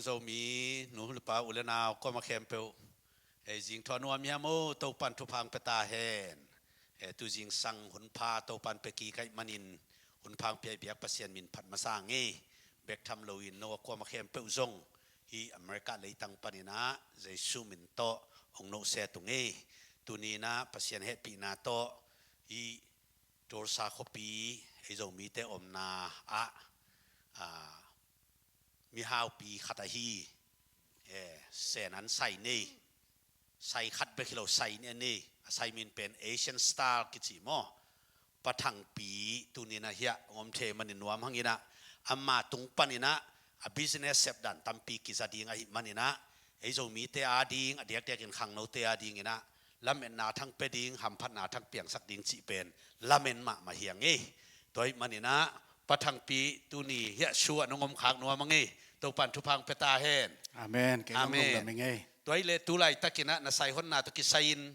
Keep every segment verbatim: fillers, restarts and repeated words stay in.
Zomi nu le pa, u le nau, kuamah khempeuh, ei, zing thu a nuam hiam aw? Topan thupha pia ta hen. Ei, tu zingsang hun pha Topan pia kik ahih manin, hun pha hong pia biak Pasian min phat masa ing ei. Bek tham loin no kuamah khempeuh zong hih America leitang panin ah Jesu min tawh hong nusia tung ei. Tuni in ah Pasian hehpihna tawh hih Tulsa khuapi, ei Zomite omna ah, a, mihaupi khat ahi, e, Sen an sai nei, sai khat bek hi lo, sai nih a nei, a sai min pen Asian Star kici maw. Pa Thangpi tuni in ah hiah hong om thei manin nuam hang in ah, ama tung panin ah a business sep dan tampi kiza ding ahih manin ah, ei Zomite ading, a diakdiakin khangnote adingin ah lametna thang pia ding, hamphatna thang piangsak ding cih pen lamen mahmah hi ing ei. Tua ahih manin ah Pa Thangpi tuni hiah sua nong om khak nuam ing ei. Topan thupha pia ta hen. Amen. Kei zong lungdam ing ei. Tua ahih leh tu laitakin ah na sai honna tawh kisai-in,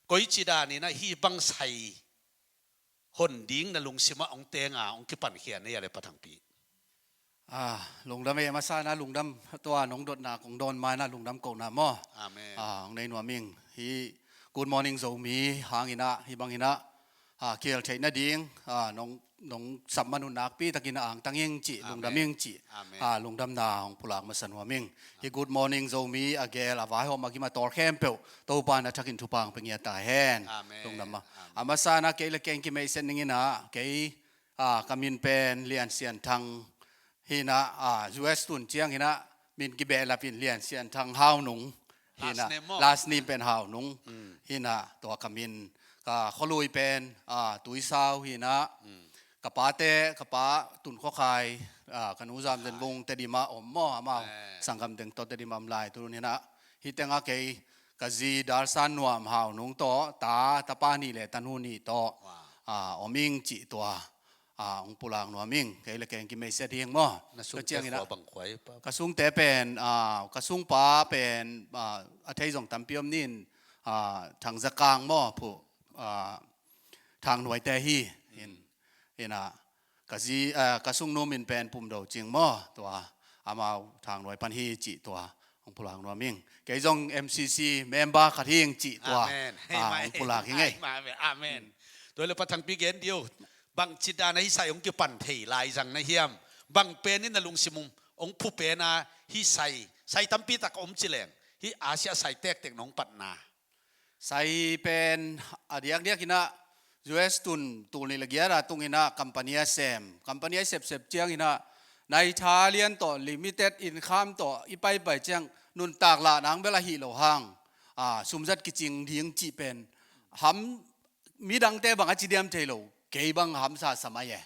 koici danin ah hih bang sai hon ding na lungsimah hong teng a hong kipankhia na hia le, Pa Thangpi? A, lungdam ei, a masa in ah lungdam, tua nong dotna kong dawn ma in ah lungdam kohna maw. Amen. A, hong nei nuam ing. Hih Good Morning Zomi hangin ah hih bangin ah, a, kiel theih nading, a, nong, nong sap man un nakpi takin a angtang ing cih, lungdam ing cih, a, lungdamna hong pulak masa nuam ing. Hih Good Morning Zomi a gel, a vaihawm, a gim, a tawl khempeuh Topan a thakin thupha hong pia ngiat ta hen. Amen. Lungdam a. Amen. A masa in ah kei le kei hong kimeihset ning in ah, kei, a, ka min pen Lian Sian Thang hi in ah, a, U S tun ciangin ah min kibehlapin Lian Sian Thang Hau Nung hi in ah, last name maw? Last name pen Hau Nung hi in ah, tua ka min. Ka khualui pen, a, Tuisau hi in ah, ka pate, ka pa Tun Khua Khai, a, ka nu Zam Zen Vung Tedim ah om maw, amau sanggam teng tawh Tedim ah om lai, tu hun in ah hih teng ah kei, ka zi Dal San Nuam Hau Nung tawh ta, tapa nih le tanu nih tawh, a, om ing cih tua, a, hong pulak nuam ing. Kei le kei hong kimeihset hi ing maw. Na sungte khua bang khua hi, Pa? Ka sungte pen, a, ka sungpa pen, a, a thei zong tampi om ni in, a, Thang Za Kang maw, Phu, a, Thang Nuaite hi in, in ah, ka zi, a, ka sungnu min pen Pum Do Cing maw, tua amau Thang Nuai pan hi cih tua hong pulak nuam ing. Kei zong M C C member khat hi ing cih tua, amen, a, hong pulak ing ei. Amen. Tua le Pa Thangpi gen diu, bangci dan a hih sai hong kipan thei lai zang na hiam? Bang pen in na lungsim hong phu pen a, hih sai, sai tampi tak om ci leng, hih Asia sai tektek nong patna? Sai pen a diakdiakin ah U S tun tul nih le giat a tungin ah company a sem. Company a sepsep ciangin ah na hih tha lian tawh, limited income tawh i paipai ciang nuntak lah nang bel ahi lo hang, a, sumzat kicing ding cih pen ham, midangte bang a ci diam thei lo, kei bang hamsa sa mai e.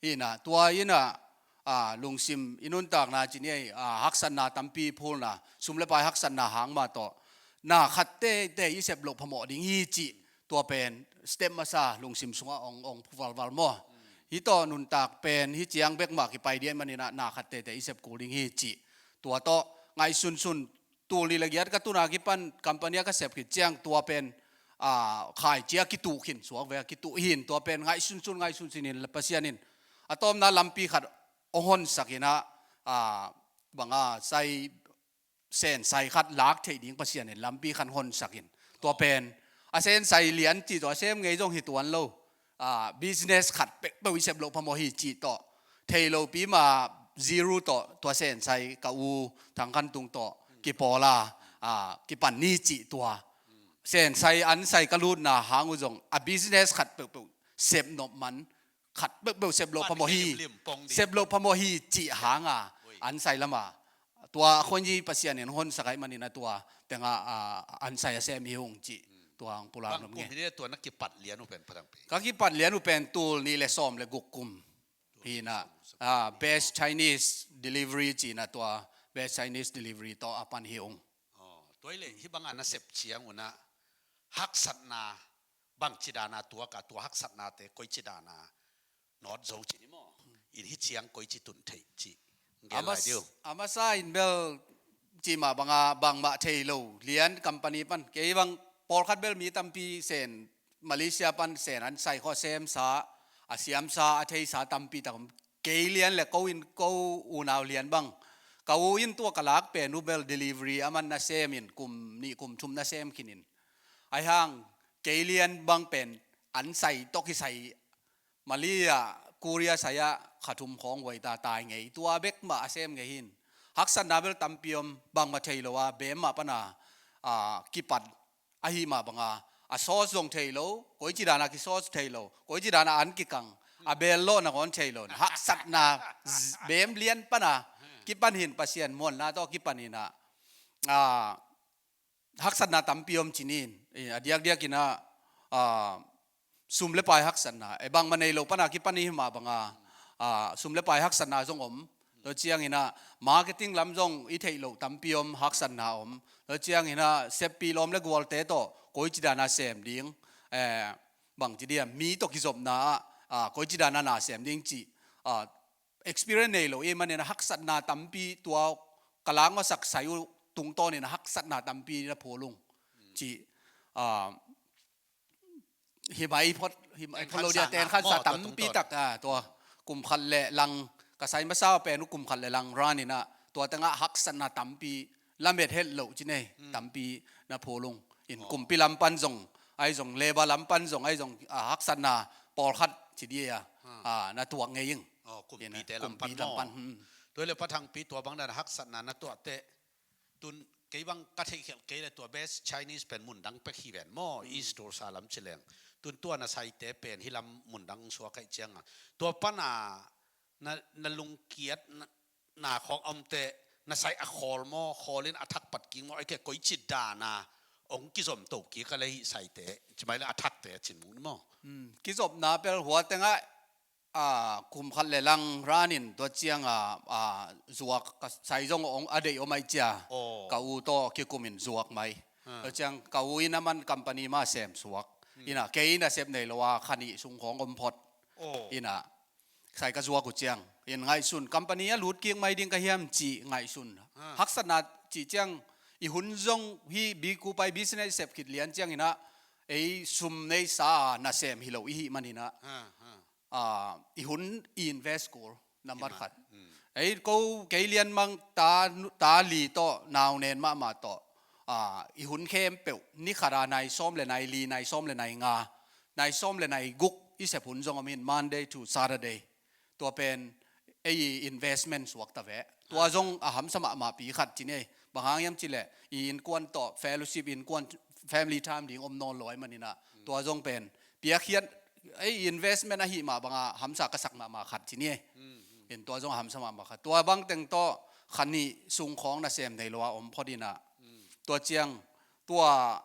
Hi in ah, tua in ah, a, lungsim i nuntakna ci ni ei, a, haksatna tampi phulna, sum le pai haksatna hang mah tawh, na khat teitei i sep loh phamawh ding hi cih, tua pen step masa lungsim sungah ong, ong phu valval maw. Hih tawh nuntak pen hih ciang bek mah kipai ding ahih manin ah na khat teitei i sep kul ding hi cih. Tua tawh ngaihsunsun, tul nih le giat ka tun a kipan company a ka sep khit ciang tua pen, a, khaici a kituh khin, suak ve a kituh hi in, tua pen ngaihsunsun, ngaihsunsun in Pasian in a tawpna lampi khat hong honsak in ah, a, bang a sai, Sen sai khat lak theih ding Pasian in lampi khat honsak in, tua pen a Sen sai lian cih tawh a sem ngei zong hi tuan lo. A, business khat peuhpeuh i sep loh phamawh hi cih tawh, thei lopi mah zero tawh tua Sen sai ka u Thang Khan Tung tawh kipawl a, a, kipan ni cih tua. Sen sai an sai ka lutna hang uh zong a business khat peuhpeuh sep nop man, khat peuhpeuh sep loh phamawh hi, sep loh phamawh hi cih hang a, an sai lam a, tua khon hi Pasian in honsak ahih manin a tua teng ah, a, an sai a sem hi ung cih, tua hong pulak nuam ing ei. Bang kum hi ni tua na kipat lian uh pen, Pa Thangpi? Ka kipat lian uh pen tul nih le sawm le guk kum hi in ah, a, Best Chinese Delivery ci in ah, tua Best Chinese Delivery tawh a pan hi ung. Aw, tua hi leh hih bang a na sep ciang un ah haksatna bangci dan a tuak a, tua haksatnate koici dan a nawt zo ci ni maw? In hih ciang koici tun theih cih gen lai diu. A masa in bel cih mah bang a, bangmah thei lo, lian company pan, kei bang pawlkhat bel mi tampi Sen, Malaysia pan Sen an sai khawng a semsa, a siamsa, a theisa tampi tak om. Kei lian le ko in ko unau lian bang Ka u in tua ka lak pen uh bel delivery a man nasem in kum nih kum thum nasem khin in. Ahi hang kei lian bang pen an sai tawh kisai Malaysia, Korea sai ah kha thum khawng huai ta tai ngei. Tua bek mah a sem ngei hi in. Haksatna bel tampi om, bangmah thei lo a, bem mah pana, a, kipan ahi mah banga, a sauce zong thei lo, koici dana kisauce thei lo, koici dana an kikang, a bel lawh nangawn thei lo. Haksatna z-, bem lian pana kipan hi in, Pasian muanna tawh kipan hi in ah, a, haksatna tampi om ci ni in, eh, a diakdiak in ah, a, sum le pai haksatna, eh, bangmah nei lo pana kipan i hi mah banga, a, sum le pai haksatna zong om. Tua ciangin ah marketing lam zong i theih loh tampi om, haksatna om. Tua ciangin ah seppi lawm le gualte tawh koici dana sem ding, eh, bangci dia, mi tawh kizopna ah, a, koici dana na sem ding cih, a, experience nei lo i hih manin ah haksatna tampi, tua ka lak masak sai uh tungtawnin ah haksatna tampi na phul ung cih, a, hi mai phot, hi mai phot lo dia, ten khan sa tampi tak, a, tua kum khat le lang, ka sai masa pen uh kum khat le lang run in ah, tua tengah haksatna tampi lamet het loh ci nei, tampi na phul ung. In kumpi lam pan zong, ahi zong labour lam pan zong, ahi zong, a, haksatna pawlkhat ci dia, a, na tuak ngei ing. Aw, kumpite lam pan maw? Hmm. Tua hi le Pa Thangpi, tua bang dan haksatna na tuah teh, tun kei bang ka theih khialh kei le tua best Chinese pen mundang pek hi ven maw, East Tulsa lam ci leng. Tun tua na saite pen hih lam mundang suak ahih cianga, tua pana na, na lungkiat na, na khawng om teh, na sai a khawl maw, khawl in a thak pat kik maw, ahih kei leh koici dana hong kizom to kik a le hih saite, ci mai le a thakte cin mung ni maw? Hmm, kizopna bel hua tengah, a, kum khat le lang run in tua cianga, a, zuak ka sai zong hong a deih om ahih cia. Aw. Ka u tawh kikumin zuak mai. Ah. Tua ciang ka u in a man company mah sem suak. Hmm. In ah kei in a sep nei lo a kha nih sung khawng om phot. Aw. In ah sai ka zuak uh ciang, in ngaihsun, company a lut kik mai ding ka hiam cih ngaihsun. Ah. Haksatna cih ciang, i hun zong hih bi kupai business sep khit lian ciangin ah, ei sum neisa a nasem hi lo i hih manin ah, ah, ah, a, i hun i invest kul, nambat khat. Mm. Ei ko, kei lian mang ta, ta li tawh, nau nen mahmah tawh, a, i hun khempeuh, ni khat a nai sawm le nai li, nai sawm le nai nga, nai sawm le nai guk i sep hun zong om in, Monday to Saturday. Tua pen ei investment suak ta ve. Tua zong a hamsa mahmahpi khat ci ni. Bang hang hiam cih leh i innkuan tawh fellowship, innkuan family time ding om nawn lo ahih manin ah, tua zong pen piakkhiat, ei investment ahih mah banga hamsa ka sak mahmah khat ci ni. In tua zong a hamsa mahmah khat. Tua bang teng tawh kha nih sung khawng nasem nei lo a om phot in ah. Tua ciang, tua,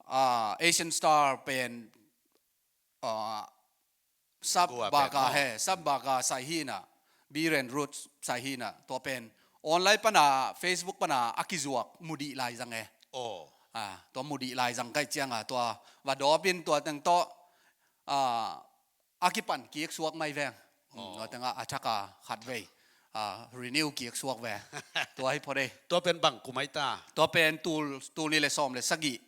a, Asian Star pen, a, Sap Baka he, Sap Baka sai hi in ah, Biren Roots sai hi in ah, tua pen online pana, Facebook pana a kizuak mu dih lai zang e. Aw. A, tua mu dih lai zang ka hih cianga, tua va dawp in tua teng tawh, a, a kipan kik suak mai veng. Aw. Tua tengah a thak a khat vei, a, renew kik suak ve. Tua hi phot e. Tua pen bang kum ahi ta? Tua pen tul, tul nih le sawm le sagih.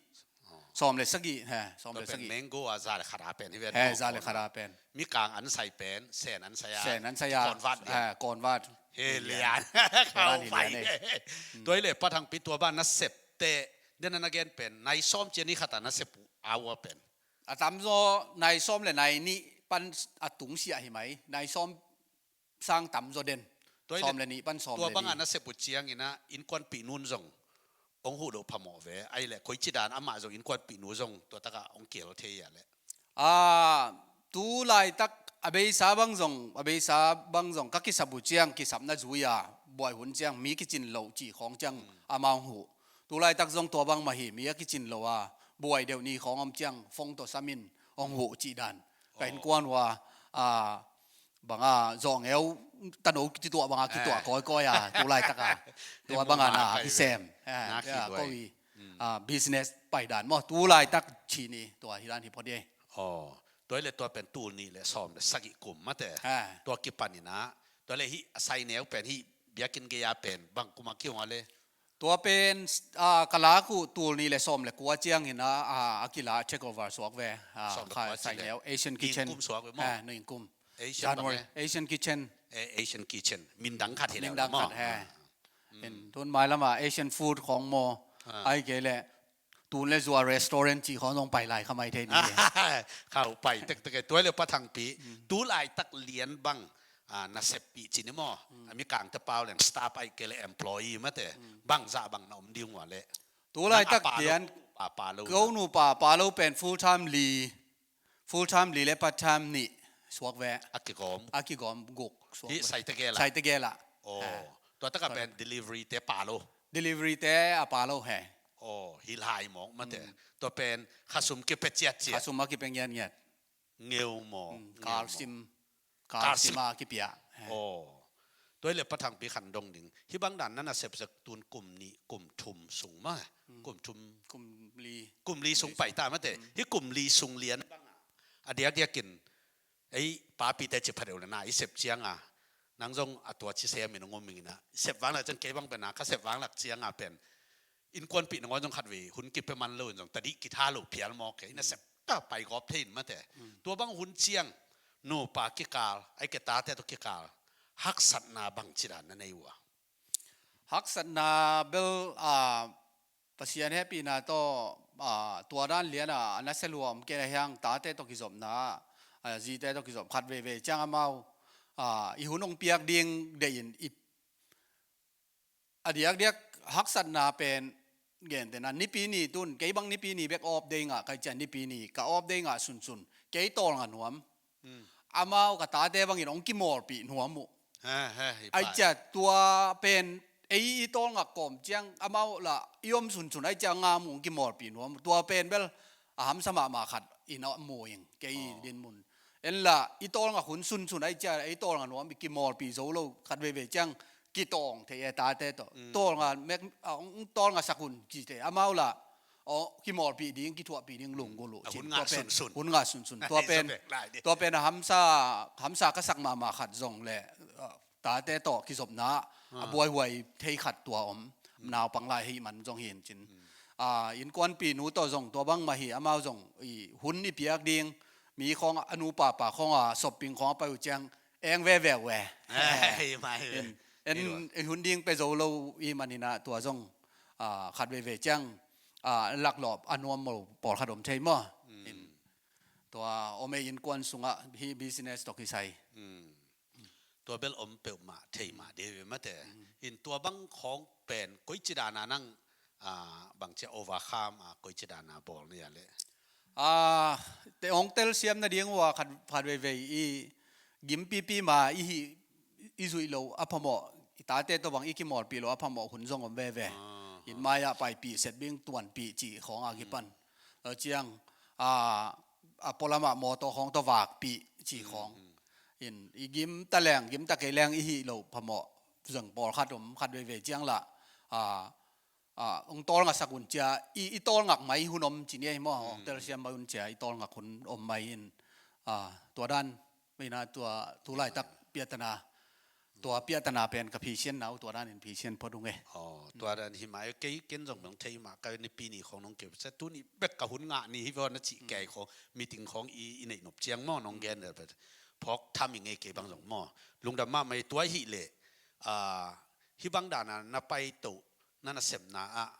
Sawm le sagih, he, sawm le sagih. Tua pen mango a za le khat a pen hi ven maw? He, za le khat a pen. Mikang an sai pen, Sen an sai a. Sen an sai a. Kawnvat lian. He, kawnvat. He, lian. Kawnvat lian e. Tua hi le Pa Thangpi, tua bang na sep teh, den a na gen pen nai sawm ci a ni khat a na sep uh a ua pen? A tamzaw nai sawm le nai nih pan a tungsiah hi mai. Nai sawm sang tamzaw den. Tua hi le, sawm le nih pan sawm le li. Tua banga na sep uh ciangin ah innkuanpihnu in zong hong huh loh phamawh ve. Ahih leh koici dan amah zong, innkuanpihnu zong tua takah hong kihel thei a leh? A, tu laitak a beisa bang zong, a beisa bang zong ka kisap uh ciang, kisapna zui a buai hun ciang mi kicin loh cih khawng ciang amah hong huh. Tu laitak zong tua bang mah hi, mi a kicin loh a buai deuh ni khawng om ciang phone tawh sam in hong huh cih dan. Ka innkuan uh a, a, banga zawhngeu tano kituah banga kituah kawikawi a, tu laitak a. Tua banga na kisem. A, ko i, a, business paidan maw, tu laitak ci ni, tua hi dan hi phot e. Aw, tua hi le tua pen tul nih le sawm le sagih kum mate. Tua kipan in ah, tua le hih a sai neu pen, hih biakinn gei a pen bang kum a kihong a le? Tua pen, a, ka lak uh tul nih le sawm le kua ciangin a, a, a kila, take over suak ve. A, sawm le kua sai neu, Asian Kitchen. Ningkum suak ve maw? A, ningkum. Asian Kitchen. Mindang khat hi le maw? Mindang khat, he. En tun mailam ah Asian food khawng maw, ai kei leh tun le zua restaurant cih khawng zong pai lai kha mai thei ni. Khau pai tektek e, tua le Pa Thangpi. Tu laitak lian bang, ah, na seppih cih ni maw? A mikangte pau leng staff ai kei leh employee mate. Bangzah bang na om ding ua leh? Tu laitak lian, ko nupa Pa Lo pen full time li, full time li le part time nih suak ve. A kigawm. A kigawm guk suak ve. Hi Saitegel ah. Saitegel ah. Tua taka pen delivery te Pa Lo. Delivery te a Pa Lo he. Aw, hi lai mawk mate. Tua pen khasum kipia ciatciat. Khasum a kipia ngiatngiat. Ngeu maw? Kalsim. Kalsim a kipia. Aw. Tua hi leh Pa Thangpi khan dong ding. Hih bang dan na na sepsep tun kum nih, kum thum sung mah. Kum thum. Kum li. Kum li sung pai ta mate. Hih kum li sung lian bang a, a diakdiakin ei papite ci pha deuh le na i sep ciang a, nang zong a tua ci sem in hong um ing in a, i sep vang lak ciang kei bang pen a, ka sep vang lak ciang a pen innkuanpih nangawn zong khatvei hun kipia man lo in zong tadih kitha lo phial mawk e, i na sep ka pai gawp thei in mate. Tua bang hun ciang nupa kikal, ai ke tate tawh kikal haksatna bangci dan na nei uh a? Haksatna bel, a, Pasian hehpihna tawh, a, tua dan lian a, a nasia lua om kei a hiang tate tawh kizopna, a, zite tawh kizop khat veivei ciang amau, a, i hun hong piak ding deih in i a diakdiak haksatna pen gentehna, Nipi ni tun, kei bang Nipi ni bek off day ngah ka hih ciang Nipi ni ka off day ngah sunsun kei tawlnga nuam. Amau ka tate bangin hong kimawlpih nuam uh. Ai ciang tua pen ei i tawlngak kawm ciang amau lah i om sunsun ai ciang ngam uh hong kimawlpih nuam uh. Tua pen bel a hamsa mahmah khat in a mu ing kei dinmun. En lah i tawlngak hun sunsun ai ciang ei tawlnga nuam i kimawlpih zo lo khat veivei ciang kitawng thei e tate tawh. Tawlnga mek, a, hong tawlnga sak un ci thei amau lah. Aw, kimawlpih ding, kithuahpih ding lunggulh uh. Hun ngah sunsun. Hun ngah sunsun. Tua pen, tua pen a hamsa, hamsa ka sak mahmah khat zong le, a, tate tawh kizopna a buaihuai thei khat tua om. Naupang lai hih man zong hi in cin. A, innkuanpih nu tawh zong tua bang mah hi, amau zong i hun i piak ding, mi khawng a nupa pa khawng a shopping khawng a pai uh ciang eng veve uh e. En, en, i hun ding pia zo lo i manin a tua zong, a, khat veivei ciang, a, laklawh a nuam lo pawlkhat om thei maw? In, tua om e innkuan sungah hih business tawh kisai. Tua bel om peuhmah thei mah dih ve mate. In tua bang khawng pen koici dana nang, a, bangcia overcome a, koici dana bawl ni a leh? A, te hong telsiam nading uh a khat, khat veivei i gimpipi ma i hih, i zuih loh a phamawh, i tate tawh bang i kimawlpih loh a phamawh hun zong om veve. In mai-ah paipih, setbing tuanpih cih khawng a kipan. Tua ciang, a, a pualamah mawtaw khawng tawh vakpih cih khawng. In i gim ta leng, gim ta kei leng i hih loh phamawh zong pawlkhat om khat veivei ciang lah, a, a, hong tawlnga sak un cia, i, i tawlngak mai hun om ci ni ei maw, hong telsiam mai un cia i tawlngak hun om mai in, a, tua dan, ina tua, tu laitak piatana, tua piatana pen ka phisian nau, tua danin phisian phot ung e. Aw, tua dan hi mai, kei ken zong bang thei mah, ka Nipi ni khawng nong keu, sia tuni bek ka hun ngah ni hi vaw na cih kei khawng, meeting khawng i, i neih nop ciang maw, nong gen le, phawk tham i ngei kei bang zong maw. Lungdam mahmah i tua hi leh, a, hih bang dana na pai toh, na nasepna ah,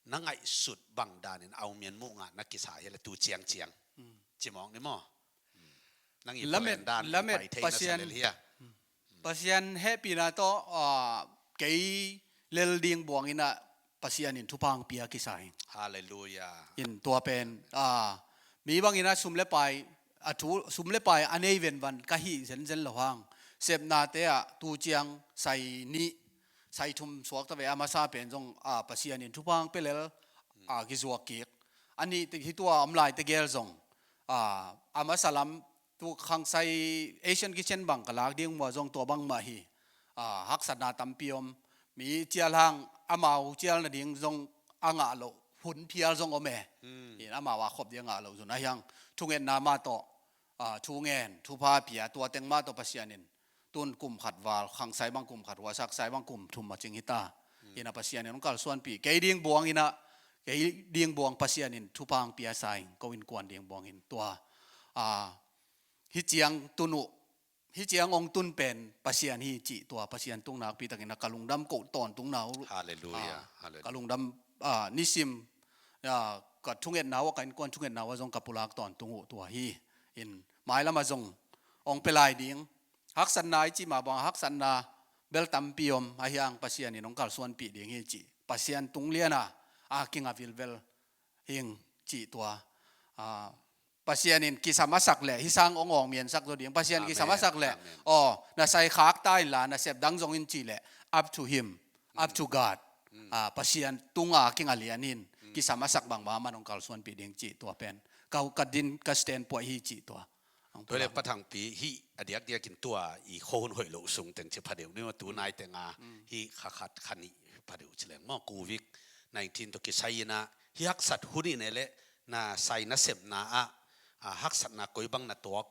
na ngaihsut bang danin au mian muh ngah na kisa hi le tu ciangciang. Cimawng ni maw? Nang i lamet, plan dan lamet pai thei na Pasian, sa lel hia? Pasian hehpihna tawh, ah, kei lel ding buang inah Pasian in thupha hong pia kisa hi. Halleluiah. In tua pen, ah, mi bang inah sum le pai, a thu, sum le pai a nei venvan ka hih zenzen lo hang. Sepnate ah tu ciang sai nih, sai thum suakta ve a masa pen zong, a, Pasian in thupha hong pia lel, a, kizuak kik. A nih te hih tua om lai tegel zong, a, a masa lam tu khangsai Asian Kitchen bang ka lak ding mua zong tua bang mah hi. A, haksatna tampi om. Mi cial hang amau cial nading zong a ngah loh hun phial zong om e. In amau a khop ding a ngah loh zun a hiang thungetna mah tawh, a, thungen, thupha pia, tua teng mah tawh Pasian in tun kum khat val, khangsai bang kum khat, huasaksai bang kum thum a cing hita. Inah Pasian in hong kalsuanpih, kei ding buang inah, kei ding buang Pasian in thupha hong pia sa in, ko innkuan ding buang in tua. A, hih ciang tun uh, hih ciang hong tun pen Pasian hi cih tua, Pasian tung nakpi takin a ka lungdam koh tawntungna uh. Halleluiah, ah, halleluiah. Ka lungdam, ah, nisim, ah, ka thungetna uh, ka innkuan thungetna uh zong ka pulak tawntung uh tua hi. In mailam ah zong hong pia lai ding. Haksatna i cih mah bang, haksatna bel tampi om, ahi hang Pasian in hong kalsuanpih ding hi cih. Pasian tung lian a, a kinga vilvel hing cih tua. Ah, Pasian in kisam a sak leh, hih sang hong awng miansak zaw ding. Pasian kisam a sak leh, aw, na sai khak ta inla, na sep dang zong in cih leh, up to him, up to God. Ah, Pasian tunga kinga lian in, kisam a sak bangmah man hong kalsuanpih ding cih tua pen. Ka, ka din, ka stand puai hi cih tua. Tua leh Pa Thangpi, hih a diakdiakin tua i khuahun hoih loh sung teng ci pha deuh ni maw, tu nai tenga hih kha khat kha nih pha deuh ci leng maw, covid nineteen tawh kisai in ah, hih haksat hun in e leh na sai na sepna ah, ah, haksatna koi bang na tuak